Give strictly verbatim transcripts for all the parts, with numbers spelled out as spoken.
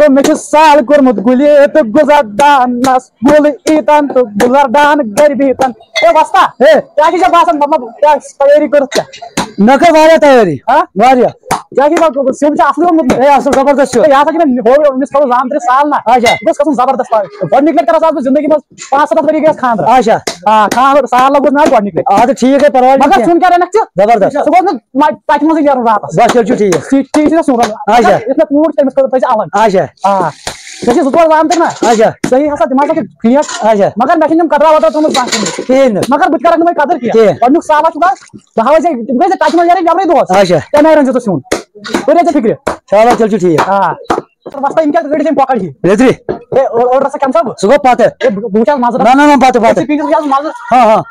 مےٚ چھُ سال کوٚرمُت گُلہِ تہٕ گُزر ڈانس، گُل عیٖدن تہٕ گُزر ڈان گرِ بِہِتن۔ اے وۄستا، ہے۔ کیٛاہ چھِ ژےٚ باسان، مطلب، کیٛاہ تیٲری کٔرٕتھ ژےٚ؟ مےٚ کٔر واریاہ تیٲری۔ ہا؟ واریاہ۔ کیٛاہ چھِ ژےٚ، سیُن چھا اَصٕل اوٚنمُت مےٚ؟ ہے، اَصٕل زبردست سیُن۔ ہے، یہِ ہسا چھِ مےٚ ہوومُت، أمِس کَرُن زامتٕرِس سال نہ۔ اچھا۔ یہِ گوٚژھ گژھُن زبردست پَتہٕ۔ گۄڈٕنِکۍ لَٹہِ کَران آز بہٕ زِندگی منٛز پانٛژھ سَتَتھ ؤری گٔیَس خانٛدرَس۔ اچھا۔ آ، خانٛدر سال لَگوس مےٚ آز گۄڈٕنِکۍ لَٹہِ۔ آ، تہٕ ٹھیٖک ہے، پَرواے چھُنہٕ مگر کینٛہہ۔ سیُن کیٛاہ رَنَکھ ژٕ؟ زبردست۔ ژٕ گوٚژھ نہٕ مَ-، تَتہِ منٛزٕے نیرُن راتَس۔ بَس، تیٚلہِ چھُ ٹھیٖک۔ ٹھیٖک، ٹھیٖک چھُ نہ سیُن رَنُن؟ اچھا۔ یُس مےٚ کوٗر چھِ، تٔمِس خٲطرٕ تھٲیزِ الگ۔ اچھا۔ آ۔ ژےٚ چھِ زٕ ژور زامتٕرۍ نہ؟ اچھا۔ صحیح ہسا، تِم ہسا چھِ ٹھیٖک۔ اچھا۔ مگر مےٚ چھِنہٕ یِم قدرا وترا تھٲومٕژ زانٛہہ کِہیٖنۍ۔ کِہیٖنۍ نہٕ۔ مگر بہٕ تہِ کرکھ نہٕ وۄنۍ قدر کینٛہہ۔ کینٛہہ۔ گۄڈٕنیُک سال چھُ بس، بہٕ ہاوے ژےٚ، تِم گٔے ژےٚ کَتہِ منٛز نیرٕنۍ نٮ۪برٕے دۄہَس۔ اچھا۔ تَمہِ آیہِ رٔنۍ زِ ژٕ سیُن۔ کٔرِو ژٕ فِکرِ۔ چلو، تیٚلہِ چھُ ٹھیٖک۔ آ۔ وۄستا، یِم کیٛاہ گٔڑۍ چھِ یِم کۄکَر ہی؟ لیٚدرِ۔ ہے، اور، اور رَژھا کھٮ۪مہٕ سا بہٕ؟ سُہ گوٚو پَتہٕ۔ ہے، بہٕ، بہٕ وٕچھٕ حظ مَزٕ۔ نہ، نہ، نہ، پَتہٕ، پَتہٕ۔ ہے، پِنٛکِس وٕچھ حظ مَزٕ۔ ہاں، ہاں۔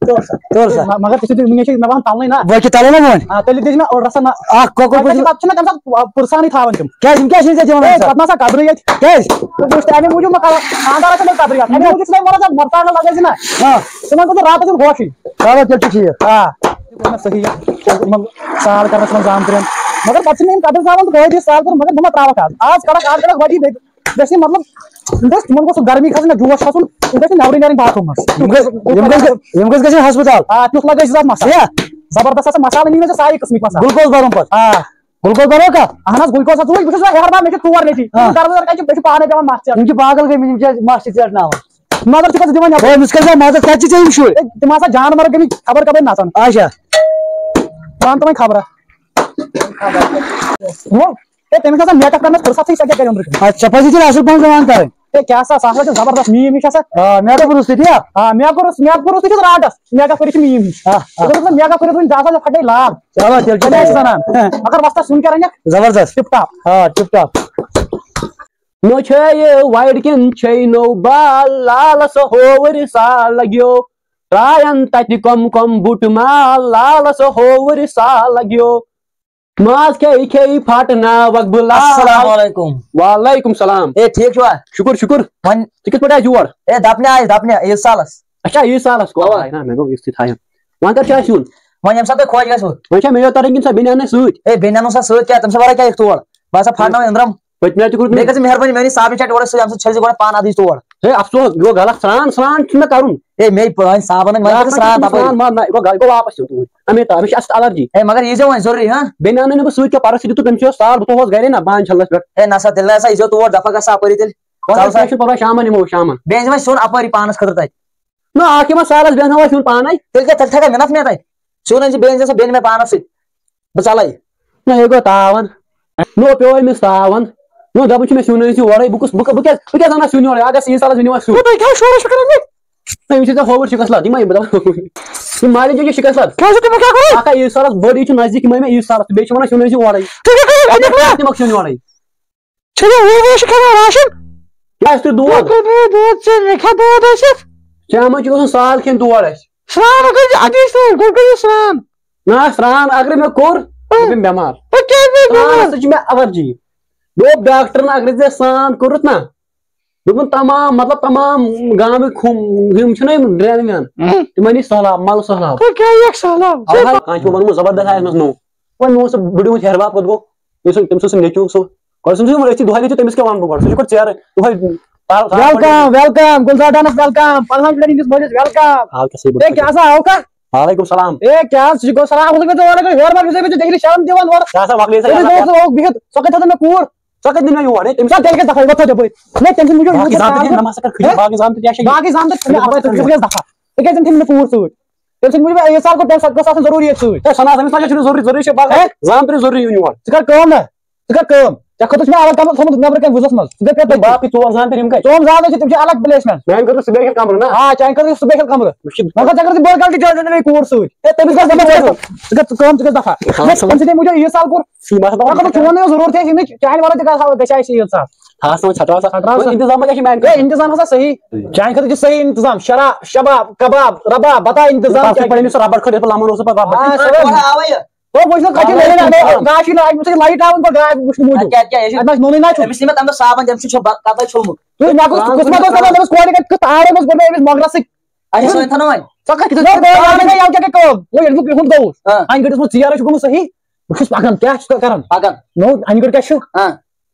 تُل سا۔ تُل سا۔ مہ-، مگر ژٕ چھُکھ، مےٚ چھِ مےٚ وَن تَلنٕے نا۔ وۄنۍ کہِ تَلے نا وۄنۍ۔ آ، تیٚلہِ دِژ مےٚ اور رَژھا نہ۔ اَکھ کۄکُر پَتہٕ کُس؟ چھِ، پَتہٕ چھِنہ تَمہِ ساتہٕ پُرسانٕے تھاوان تِم۔ کیٛازِ، یِم کیٛازِ چھِنہٕ ژےٚ دِوان ہے، اَمہِ ساتہٕ؟ پَتہٕ ما آسان قدرٕے ییٚتہِ۔ کیٛازِ؟ تہٕ بہٕ چھُس اَمے موٗجوٗب مہ کَران، خانٛدار آسان مےٚ قدرٕے اَتھ۔ اَمے موٗجوٗب چھُس بہٕ وَنان، ژٕ مَرژٕوانٛگَن لَگٲے زِ نہ۔ ہاں۔ ژٕ وَن ژٕ راتَس یِم ہوشٕے۔ چلو، تیٚلہِ چھُ ٹھیٖک۔ آ۔ یہِ گوٚو مےٚ صحیح۔ یِمَن سال کَرنَس منٛز زامتٕرٮ۪ن۔ مگر پَتہٕ چھِنہٕ یِم قدٕر تھاوان، تہٕ کٲدۍ سال کوٚر، مگر بہٕ ما ترٛاوَکھ آز۔ آز کَڑَکھ، آز کَڑَکھ وۄنۍ یہِ بیٚیہِ۔ گژھِ نہٕ، مطلب، یِم گژھِ تِمن گوٚژھ سُہ گرمی کھسُن، نہ جوش کھسُن، یِم گژھِ نہٕ نیبرٕے نیرٕنۍ باتھ روٗمس۔ یِم گژھِ، یِم گژھِ، یِم گژھِ گژھٕنۍ ہسپتال۔ آ، تیُتھ لگٲوِتھ زٕ مسالہٕ۔ چھا؟ زبردست آسان مسالہٕ، نی مےٚ ژےٚ سارے قٕسمٕکۍ مسالہٕ۔ گلوکوز بَرُن پَتہٕ۔ آ۔ گلوکوز بَرو کَتھ؟ اہن حظ، گلوکوز ہسا چھُ وٕنہِ، بہٕ چھُس وۄنۍ ہیہَر بار، مےٚ چھِ ژور نیٚچی۔ ہاں۔ یِم گرٕ وٲلۍ کَتہِ چھِ، مےٚ چھِ پانَے پٮ۪وان مَس ژیٹٕنۍ۔ یِم چھِ پاگل گٔمٕتۍ، یِم چھِ مَس تہِ ژیٹناوان۔ مگر ژٕ کَتھ دِوان یَپٲرۍ؟ ہے، أمِس کَتہِ چھِ مَس، کَتہِ چھِ ژےٚ یِم شُرۍ؟ ہے، تِم ہسا جانور گٔمٕتۍ خبر کَپٲرۍ نَژان۔ اچھا۔ ژٕ اَن تہٕ وۄنۍ خبرا۔ ہو، ہے، تٔمِس آسان make up کرنس فرصتٕے، سۄ کیٛاہ کرِ أنٛدرٕ کَنہِ؟ اچھا، پَزِ تیٚلہِ اَصٕل پَہَن پٮ۪وان کَرٕنۍ۔ ہے، کیٛاہ سا، سۄ ہسا چھِ زبردست میٖم ہِش آسان۔ آ، make up روٚستُے تہِ، آ؟ آ، make up روٚس-، make up روٚستُے چھُس رانٛٹَس، make up کٔرِتھ چھِ میٖم ہِش۔ آ، آ۔ اگر ژٕ make up کٔرِتھ وٕنہِ درٛاس، ژےٚ پھَٹے لاب۔ چلو، تیٚلہِ چھُ کیٛاہ چھِ ٹھیٖک۔ وَنان؟ ہاں۔ مگر وۄستہٕ سیُن کیٛاہ رَنَکھ؟ زبردست۔ Tip top۔ آ، tip top۔ نو چھے وایڈ کِن چھے نو بال، لال سا ہوور سا لگیو۔ ترٛاین تتہِ کم کم بُٹ مال، لال سا ہوور سا لگیو۔ ماز کھیٚیہِ کھیٚیہِ پھٹناوکھ بہٕ لال۔ السلام علیکم۔ وعلیکم السلام۔ اے، ٹھیٖک چھُوا؟ شُکُر، شُکُر۔ وۄنۍ ژٕ کِتھ پٲٹھۍ آیہِ یور؟ اے، دَپنہِ آیہِ، دَپنہِ، عیٖد سالَس۔ اچھا، عیٖد سالَس گوٚو۔ اَوا۔ آے نا، مےٚ گوٚو عیٖذ تھٕے تھایَن۔ وۄنۍ کر چھُ اَسہِ یُن؟ وۄنۍ ییٚمہِ ساتہٕ تۄہہِ خۄش گژھِوٕ۔ وۄنۍ چھا مےٚ یوت تَرٕنۍ کِنہٕ سۄ بیٚنہِ اَنٕنۍ سۭتۍ؟ اے، بیٚنہِ اَنو سا سۭتۍ، کیٛاہ، تٔمۍ سٕنٛدِ وَرٲے کیٛاہ یِکھ تور؟ بہٕ ہسا پھاٹناوٕ أنٛدرَم۔ پٔتمہِ لَٹہِ تہِ کوٚر مےٚ۔ بیٚیہِ گژھِ مہربٲنی میٛانہِ صابنہِ چٹہِ اورَے سۭتۍ، اَمہِ سۭتۍ چھٔلۍ زِ گۄڈٕ پانہٕ اَتھ نِش تور۔ ہے، افسوس، یہِ گوٚو غلط۔ سرٛان، سرٛان چھُنہٕ مےٚ کَرُن۔ ہے، مے پٲنۍ صابن، وۄنۍ گژھِ سرٛان تَپٲرۍ۔ سرٛان، ما، نہ، یہِ گوٚو غلط، یہِ گوٚو واپَس یُن توٗرۍ۔ اَمے تام، مےٚ چھِ اَصٕل allergy۔ ہے، مگر ییٖزیو وۄنۍ ضروٗری، ہاں؟ بیٚیہِ اَنَے نہٕ بہٕ سۭتۍ کینٛہہ، پَرُس تہِ دیُتُکھ تٔمِس یہِ سال، بہٕ تھووَس گَرے نہ، بانہٕ چھَلنَس پٮ۪ٹھ۔ ہے، نہ سا، تیٚلہِ نہ سا ییٖزیو تور، دَفعہ گژھ سا اَپٲری تیٚلہِ۔ وَلہٕ، چَل سا۔ کینٛہہ چھُنہٕ پَرواے، شامَن یِمو، شامَن۔ بیٚیہِ أنۍ زِ وۄنۍ سیُن اَپٲری پانَس خٲطرٕ تَتہِ۔ نہ، اَکھ یِمَن سالَس بیٚہناوَے سیُن پانَے۔ تیٚلہِ کیٛاہ، تیٚلہِ تھَکھا مِنَت مےٚ تَتہِ؟ سیُن أنۍ زِ بیٚیہِ أنۍ زِ سا بیٚنہِ مےٚ پانَس سۭتۍ۔ بہٕ ژَلَے۔ نہ، یہِ گوٚو تاوَن۔ نہ، پیوٚو أمِس تاوَن۔ نہ، دَپان چھُ مےٚ سیُن أنۍ زِ اورَے۔ بہٕ کُس، بہٕ، بہٕ کیٛازِ، بہٕ کیٛازِ اَنہٕ سیُن یورَے؟ اگر عیٖد سالَس أنِو اَسہِ سیُن۔ تُہۍ کیٛاہ شورٕ چھِو کَران ییٚتہِ؟ نہ، أمِس چھِ ژےٚ ہووُر شِکَس لَد، یِمَے بہٕ دَپان۔ یِم مالِک چھِ شِکَس لَد۔ کیٛازِ تِمو کیٛاہ کوٚرُکھ؟ اَکھ ہا عیٖد سالَس بٔڑ عیٖد چھِ نزدیٖک، یِمَے مےٚ عیٖد سالَس، بیٚیہِ چھِ وَنان سیُن أنۍ زِ اورَے۔ تُہۍ کیٛاہ کٔرِو؟ اَمیُک نا؟ تِمَکھ سیُن یورَے۔ چھُنہ وۄنۍ وۄنۍ چھُ کھٮ۪وان راشن؟ کیٛاہ چھُ تۄہہِ دود؟ مےٚ کوٚر نہٕ یہِ دود ژےٚ، مےٚ کھیٚو دود ٲسِتھ۔ ژےٚ ما چھُ گژھُن سال کھیٚنۍ دود اَسہِ؟ سرٛان کٔرۍ زِ اَتی سۭتۍ، گۄڈٕ کٔرۍ زِ سرٛان۔ نہ، سرٛان اگرے مےٚ کوٚر، بہٕ اۭں۔ پیٚمہٕ بٮ۪مار۔ بہٕ کیٛازِ پیٚیہِ سرٛانَس بٮ۪مار؟ سۭتۍ چھِ مےٚ allergy۔ دوٚپ ڈاکٹرن اگرے ژےٚ سرٛان کوٚرُتھ نہ، دوٚپُن تمام، مطلب تمام گامٕکۍ ہُم، یِم چھِنہ یِم ڈرٛینہٕ وینہٕ، اۭں۔ تِمن یی سہلاب، مَلہٕ سہلاب۔ بہٕ کیٛاہ یِکھ سہلاب؟ اَوٕ حظ کانٛہہ چھُ ووٚنمُت زبردست آسہِ نَس نوٚو۔ وۄنۍ مےٚ اوس سُہ بٕڈیومُت ہیٚہَر بب کوٚت گوٚو؟ یُس أمۍ، تٔمۍ سُنٛد سُہ نیٚچوٗ سُہ۔ گۄڈٕ سُنٛد سُہ یِمَن أسۍ تہِ دۄہَے نیٚچوٗ، تٔمِس کیٛاہ وَنہٕ بہٕ گۄڈٕ؟ سُہ چھُ گۄڈٕ ژیرٕ، دۄہَے پَران، پَران گۄڈٕ۔ Welcome، welcome، Gulzar dance welcome، پَلہَن چھُ أمِس مٲلِس welcome۔ حال کیٛاہ صحیح اے، پٲٹھۍ؟ کیٛاہ سا، آوکھا؟ وعلیکم السلام۔ اے، کیٛاہ حظ، ژٕ چھُکھ گۄڈٕ سلام علیکم، ژٕ وَنان گۄڈٕ ہیٚہَر بَب، یُس أمِس ژےٚ ڈگری شرم دِوان اورٕ۔ ژےٚ ہسا مۄکلے ژےٚ أمِس یاد۔ دوٚپُکھ، ژٕ آوُکھ بِہِتھ، ژٕ کَتہِ تھٲوتھ مےٚ کوٗر؟ ژٕ کَتہِ دِنۍ مےٚ یور؟ ہے، تٔمِس ژٕ تیٚلہِ کیٛاہ دَفعہ، وۄتھ تھٲوتھ یَپٲرۍ۔ ہے، تٔمۍ سٕنٛدِ موٗجوٗب باقٕے ییٖژاہ زامتٕرۍ کال چھِ، نہ، مَہ سا کَر کھٔٹِتھ، ہے؟ باقٕے زامتٕرۍ کیٛاہ چھِ؟ باقٕے زامتٕرۍ چھِ مےٚ اَپٲرۍ تھٲومٕتۍ، ژٕ کیٛاہ دَفعہ؟ تِکیٛازِ تٔمۍ تھٲومٕتۍ نہٕ کوٗر سۭتۍ۔ تٔمۍ سٕنٛدِ موٗجوٗب اے یہِ سال گوٚو تَمہِ ساتہٕ گوٚژھ آسُن ضروٗری ییٚتہِ سۭتۍ۔ ہے، سَنا، تٔمِس ما چھُنہٕ ضروٗری، ضروٗری چھُ باقٕے ہے؟ زامتٕرٕے ضروٗری یُن یور۔ ژٕ کر کٲم نا، ژٕ کر کٲم، ژےٚ خٲطرٕ چھُ مےٚ الگ کمرٕ تھوٚمُت نیٚبرٕ کَنہِ وُزَس منٛز۔ ژٕ کر تِم پرٛٮ۪تھ باقٕے ژور زامتٕرۍ یِم کَتہِ؟ ژوٚم زامتٕرۍ چھِ، تِم چھِ الگ placement۔ میٛانہِ خٲطرٕ special کمرٕ نا؟ آ، چانہِ خٲطرٕ چھُ special کمرٕ۔ وٕچھ یہِ مگر ژےٚ کٔرٕتھ بٔڑ غلطی، ژےٚ أنۍ نَے کوٗر سۭتۍ۔ ہے، تٔمِس گژھِ ژٕ کر ژٕ کر ژٕ کر ژٕ کر دفعہ۔ ہاں۔ ہے، تٔمۍ سٕنٛدِ موٗجوٗب یہِ سال کوٚر۔ ژٕ ما چھُکھ دَپان مگر ژٕ چون نہٕ ضروٗرت ہے، یہِ نہٕ چانہِ وَرٲے تہِ گژھِ ہا، گژھِ ہا اَسہِ یہِ سال۔ ہاس تھاوان ژھٹراو سا۔ ژھٹراو سا۔ وۄنۍ انتظام ما کیٛاہ چھُ میٛانہِ ہے، خٲطرٕ؟ انتظام ہسا صحیح۔ چانہِ خٲطرٕ چھُ صحیح انتظام۔ شراب، شباب، کباب، رباب، بتا انتظام پَتہٕ چھُ کیٛاہ پَنٕنۍ چھُ۔ سُہ ربڑ کھٔنِتھ، ییٚلہِ بہٕ لَمان اوسُس پَتہٕ ربڑ آ، کھٔنِتھ۔ سُہ آ، اوس۔ او، بہٕ چھُس نہٕ کَتہِ آ، لَگان، آ، آ۔ گاش چھُ نہٕ، اَتہِ وٕچھ لایٹ آوُن، پَتہٕ گاش وٕچھنہٕ موٗجوٗب۔ کیٛاہ، کیٛاہ، یہِ چھُ اَتہِ نَس نوٚنُے نہ چھُ۔ أمِس نِمَتھ تَمہِ دۄہ صابن، تٔمِس چھُ بَ-، کَتَے چھوٚلمُت۔ تُہۍ مےٚ گوٚژھ، آ، قٕسمت اوس آ۔ دَپان، أمِس کورِ گژھِ کیُتھ آرام اوس کوٚرمُت أمِس مۄنٛگرَس سۭتۍ۔ اَسہِ ٲسۍ وۄنۍ تھاونہٕ وۄنۍ۔ ژٕ کَتھ کِتھ نہ، پٲٹھۍ؟ بہٕ ٲسٕس وۄنۍ یَوٕ کیٛاہ گٔے کٲم؟ وۄنۍ ییٚلہِ بہٕ بِہُن گوٚوُس، آ۔ اَنہِ گٔٹِس منٛز ژیر چھُ گوٚمُت صحیح۔ بہٕ چھُس پَکان، کیٛاہ چھُ کَران؟ پَکان۔ نو، اَنہِ گٔٹۍ کیٛاہ چھُ؟ آ۔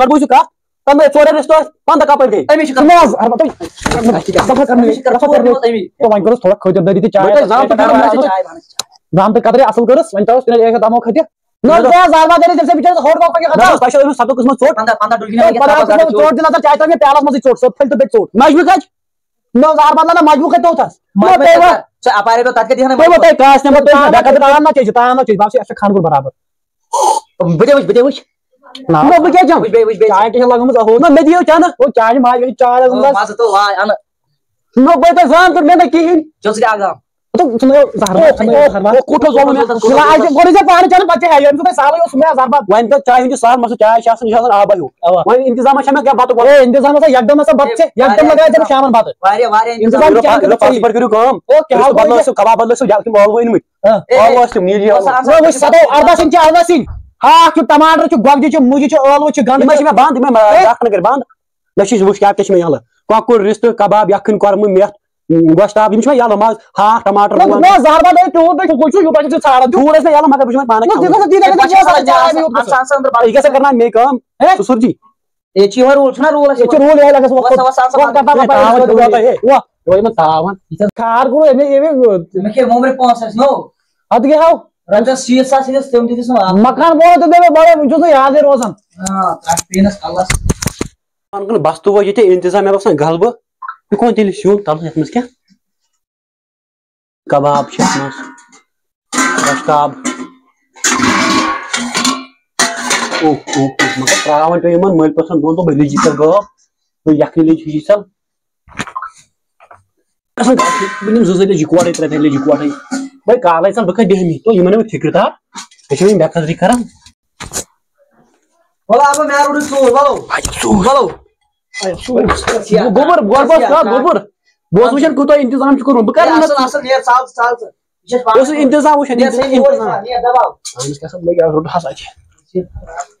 گۄڈٕ بوٗزِو کَتھ۔ تَتھ منٛز ژورے رِستہٕ ٲسۍ، پنٛداہ کَپٲرۍ گٔے؟ أمی چھِ ژٕ مہ حظ، اَربا، تُہۍ، دَفا کَرنہٕ، أمی چھِ کَتھ، دَفا کَرنہٕ۔ أمی۔ تہٕ وۄنۍ کٔرٕس تھوڑا خٲطِر دٲری تہٕ چاے۔ وۄنۍ تۄہہِ زامتٕر کَرٕنۍ، مےٚ چھِ چاے بَنان۔ زامتٕر کَترِ اَصٕل کٔرٕس، وۄنۍ ترٛاوَس تُہۍ یِہوٚے دَمو کھٔتِس۔ نہ، نہ، ژٕ ہَز زاربا کٔرِتھ، تٔمۍ سۭتۍ بِچٲرِس ہوٚٹ وۄٹ پَکہِ نہ، خطا۔ تۄہہِ چھو أمِس سَتو قٕسمو ژوٚٹ۔ پنٛداہ، پنٛداہ ڈُلۍ نہ، نہ، پنٛداہ قٕسمو ژوٚٹ دِنۍ، نظر چاے ترٛٲو مےٚ پیالَس منٛزٕے ژوٚٹ، سۄ پھٔلۍ تہٕ بیٚیہِ ژوٚٹ۔ مَجمہٕ کَتہِ؟ نہ، زاربا نہ، نہ، مَجمہٕ کَتہِ توٚتھَس؟ نہ، مَجمہٕ تُہۍ کَتہِ وَ-، تَتھ؟ ژٕ اَپارے پیوٚو، تَتھ کَتہِ دِہَن تُہۍ وَ-، تۄہہِ کاسہِ نٮ۪مو، تُہۍ تام نہ، تام نہ، تام نہ چیٚیہِ، تام نہ چیٚیہِ، بَس، یہِ چھُ خانٛدر برابر۔ بہٕ دِمہٕ وٕچھ، بہٕ دِمہٕ وٕچھ۔ نہ، نہ، بہٕ کیٛاہ چٮ۪مہٕ؟ وٕچھ بیٚیہِ، وٕچھ بیٚیہِ۔ چاے تہِ چھےٚ لَگٲمٕژ اَہو۔ نہ، مےٚ دِیِو چٮ۪نہٕ۔ او، چاے چھِ ماجہِ چاے لَگٲمٕژ او، آز۔ مَزٕ تو واے، اَنہٕ۔ نہ، بہٕ تۄہہِ زان کوٚر مےٚ نہ کِہیٖنۍ۔ چل ژٕ تہِ اَکھ گام۔ تہٕ ژٕ نہٕ زہر او، مَتھ، ژٕ نہٕ او، زہر مَتھ۔ او، کوٗتاہ ظُلُم یوٗتاہ۔ نہ، اَسہِ گۄڈٕ ژےٚ پانہٕ چٮ۪نہٕ، پَتہٕ چھِ ہٮ۪یہِ۔ أمِس اوس سالٕے اوس مےٚ زہر بَتہٕ۔ وۄنۍ تہٕ چاے ہُنٛد چھُ سہل، مَسلہٕ چاے چھِ آسان، یہِ چھُ آسان آبَے ہیوٗ۔ اَوا۔ وۄنۍ اِنتِظامَہ چھےٚ مےٚ کینٛہہ بَتُک وَتُک؟ اے، اِنتِظام ہسا یَکدَم ہسا بَتہٕ ژےٚ، یَکدَم واریاہ لَگایہِ ژےٚ بہٕ شامَن بَتہٕ۔ واریاہ، واریاہ اِنتِظام اِنتِظام۔ کیٛاہ اِنتِظام کَرٕ ژےٚ؟ پَتہٕ پَتہٕ کٔرِو کٲم۔ او، کیٛاہ رِستہٕ گوٚو بدلٲیِو یہِ؟ سُہ، کَباب بدلٲیِو سُہ، یَکھ یِم ٲلوٕ أنۍمٕتۍ۔ ہاں۔ ٲلوٕ ٲسۍ تِم نیٖجی ٲلوٕ۔ آسان، آسان۔ نہ، وٕچھ، سَتو اَرداہ سِنۍ چھِ اَرداہ سِنۍ۔ ہاکھ چھُ، ٹماٹر چھُ، گۄگجہِ چھِ، مُجہِ چھِ، گنٛڈٕ یِمَے چھِ چھِ۔ مےٚ بنٛد، یِمَے ما-، اے۔ ڈاکٹر نگر بنٛد۔ نہ چھِ وٕچھ کیٛاہ کیٛاہ چھِ مےٚ یَلہٕ۔ کۄکُر، رِستہٕ، کَباب، یَکھٕنۍ، کۄرمہٕ، مٮ۪تھ، گۄشتاب، یِم چھِ مےٚ یَلہٕ، ماز، ہاکھ، ٹماٹر، نہ، رُوان۔ نہ، زہر بَتہٕ ٲسۍ تیوٗت، تُہۍ چھِو، تُہۍ چھِو یوٗتاہ چھِو ژٕ ژھانٛڈان۔ تیوٗت ٲسۍ مےٚ یَلہٕ، مگر بہٕ چھُس وۄنۍ پانَے نہ، کھٮ۪وان۔ تیوٗتاہ، تیوٗتاہ، تیوٗتاہ، تیوٗتاہ، تیوٗتاہ، تیوٗتاہ، تیوٗتاہ، تیوٗتاہ۔ یہِ کیٛاہ سا کَرناوِ مےٚ کٲم؟ ہے؟ سُہ سُرجی۔ ییٚتہِ چھِ یِہوٚے روٗل، چھُنہ روٗلَس ییٚتہِ چھُ یِوان؟ روٗل یِہوٚے لَگَس وۄتھ، وۄتھ، وۄتھ، وۄتھ، وۄتھ، وۄتھ، وۄتھ، وۄتھ۔ یہِ وۄتھ، یہِ وۄتھ، یہِ وۄتھ تاوَن۔ خار گوٚو أمۍ، أمۍ، أمۍ کیٛاہ ووٚن مےٚ پانٛژھ لَچھ نو؟ اَدٕ کیٛاہ ہاو؟ رۄپیَس شیٖتھ ساس ییٚلہِ تِم تہِ دِژ نہٕ واپَس۔ مکان وول تہٕ دَپے، بَڑٕ، وٕنہِ چھُس نہٕ یادٕے روزان۔ آ، تَتھ پینَس کَلَس۔ پانہٕ کُن بَستہٕ وۄنۍ ییٚتہِ اِنتِظام، مےٚ باسان، غلبہٕ۔ یہِ کون تیٚلہِ سیُن تَلہٕ یَتھ منٛز کیٛاہ؟ کباب چھِ یَتھ منٛز، گۄشتاب۔ اوہ، اوہ، اوہ، مگر ترٛاوان پیٚو یِمَن مٔلۍ پٲٹھۍ دۄن دۄہَن، بہٕ لیٚجہِ کَرٕ غٲب، بہٕ یَکھنہِ لیٚجہِ ہِشی ژَل۔ قسم، بہٕ نِمہٕ زٕ زٕ لیٚجہِ یِکوَٹَے، ترٛےٚ ترٛےٚ لیٚجہِ یِکوَٹَے۔ بھاے، کالَے ژَل، بہٕ کَتہِ بیٚہمہٕ؟ تو یِمَن ہے بہٕ فِکرِ دار، أسۍ چھِ وۄنۍ بے قدری کَران۔ وَلہٕ، اَبہٕ مےٚ روٚٹُے ژوٗر، وَلو۔ اَتہِ ژوٗر۔ وَلو۔ اَتہِ ژوٗر۔ گوٚبُر، گۄڈٕ بوز کَتھ، گوٚبُر۔ بہٕ اوسُس وٕچھان، کوٗتاہ اِنتِظام چھُ کوٚرمُت۔ بہٕ کَرٕ ہے، نہٕ اَصٕل، اَصٕل، نیر، ژَل، ژَل، ژَل۔ یہِ چھِ اَسہِ پانَس اوس اِنتِظام وٕچھان، نیر، ژٕ یہِ اِنتِظام۔ نیر، دَباو۔ اَہَن حظ، کیٛاہ سا لٔگۍ، اَز روٚٹ حظ اَتہِ۔